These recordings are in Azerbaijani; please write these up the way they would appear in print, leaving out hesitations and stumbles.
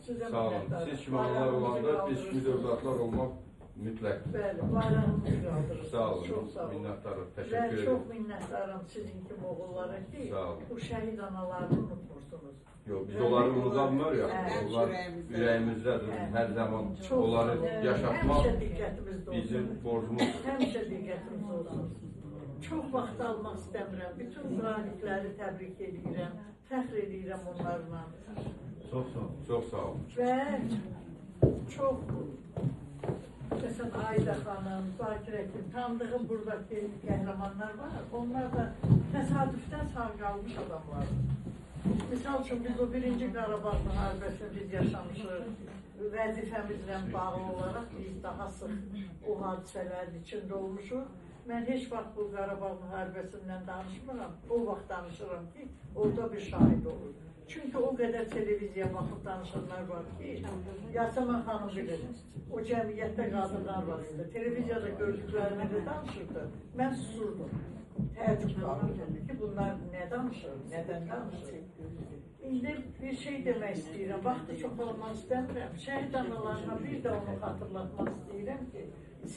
Sizə Sağ olun. minnətdarım. Siz kimi analar olanda biz kimi övladlar olmaq mütləqdir. Bəli, bayrağımızı qaldırırsınız. Sağ olun. Çox sağ olun. Minnətdarıq. Mən Təşəkkür çox edirəm. minnətdaram sizin kimi oğullara ki, Sağ olun. bu şəhid analarını unutmursunuz. Yox, biz onları unudamıyoruz ya. Hə. Onlar ürəyimizdədir. Hə. Hər zaman Çox onları sağ olun. yaşatmaq Həmişə diqqətimizdə olsun. bizim borcumuzdur. Həmişə diqqətimizdə olsun. Çox vaxt almaq istəmirəm. Bütün qalibləri təbrik edirəm. Fəxr edirəm onlarla. Çox sağ olun. Çox sağ olun. Və çox məsələn Ayda xanım, Zakir Əkim, tanıdığım buradakı qəhrəmanlar var. Onlar da təsadüfdən sağ qalmış adamlardır. Misal üçün biz o birinci Qarabağ müharibəsini biz yaşamışıq. Vəzifəmizlə bağlı olaraq biz daha sıx o hadisələrin içində olmuşuq. Mən heç vaxt bu Qarabağ müharibəsindən danışmıram. O vaxt danışıram ki, orada bir şahid olur. Çünki o qədər televiziyaya baxıb danışanlar var ki, Yasəmən xanım bilir, o cəmiyyətdə qadınlar var idi. Televiziyada gördüklərini də danışırdı. Mən susurdum. Təəccüb qalırdım ki, bunlar nə danışır, nədən danışır? İndi bir şey demək istəyirəm, vaxtı çox almaq istəmirəm. Şəhid analarına bir də onu xatırlatmaq istəyirəm ki,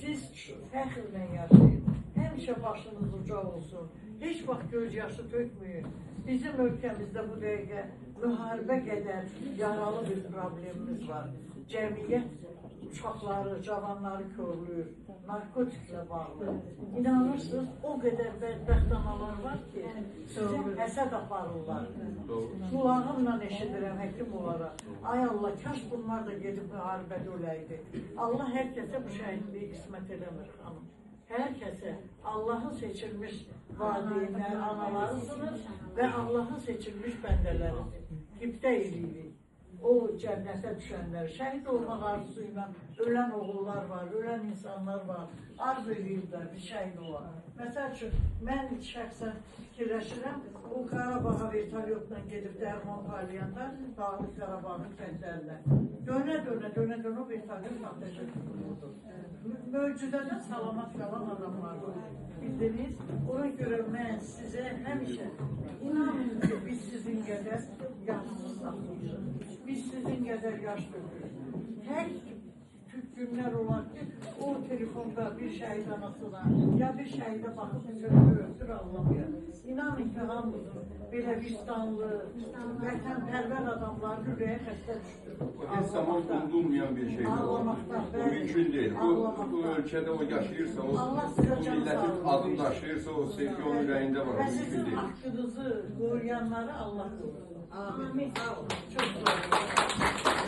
siz fəxrlə yaşayın, həmişə başınız uca olsun, heç vaxt göz yaşı tökməyin. Bizim ölkəmizdə bu dəqiqə müharibə qədər yaralı bir problemimiz var. Cəmiyyət uşaqları, cavanları korlayır, narkotiklə bağlı. İnanırsınız, o qədər bədbəxt analar var ki, sizə həsəd aparırlar. Doğru. Qulağımla eşidirəm həkim olaraq. Ay Allah, kaş bunlar da gedib müharibədə öləydi. Allah hər kəsə bu şəhidliyi qismət eləmir xanım. Hər kəsə Allahın seçilmiş valideynlər, analarısınız və Allahın seçilmiş bəndələrisiniz. Qibtə eləyirik. O cənnətə düşənlər, şəhid olmaq arzusu ilə ölən oğullar var, ölən insanlar var. Arzu eləyirlər bir şəhid olaq. Məsəl üçün, mən şəxsən fikirləşirəm, o Qarabağa vertolyotla gedib dərman paylayanda Dağlıq Qarabağın kəndlərinə. Dönə-dönə, dönə-dönə o vertolyot atəşə tutulurdu. Möcüzədən salamat qalan adamlar var. Bildiniz? Ona görə mən sizə həmişə inanın ki, biz sizin qədər yaşsız saxlayırıq. Biz sizin qədər yaş dökürük. Hər günlər olar ki, o telefonda bir şəhid anasına ya bir şəhidə baxıb ötür ötür ağlamaya. İnanın ki, hamımızın belə vicdanlı, vətənpərvər adamların ürəyə xəstə düşdü. Bu heç zaman unudulmayan bir şeydir. Ağlamaqdan, Bu bəli. mümkün deyil. Bu Ağlamaqdan. ölkədə o yaşayırsa, o Allah sizə bu can millətin sağlığı adını versin. daşıyırsa, o sevgi onun ürəyində var. Və O mümkün sizin deyil. haqqınızı qoruyanları Allah qorusun. Amin. Çox sağ olun.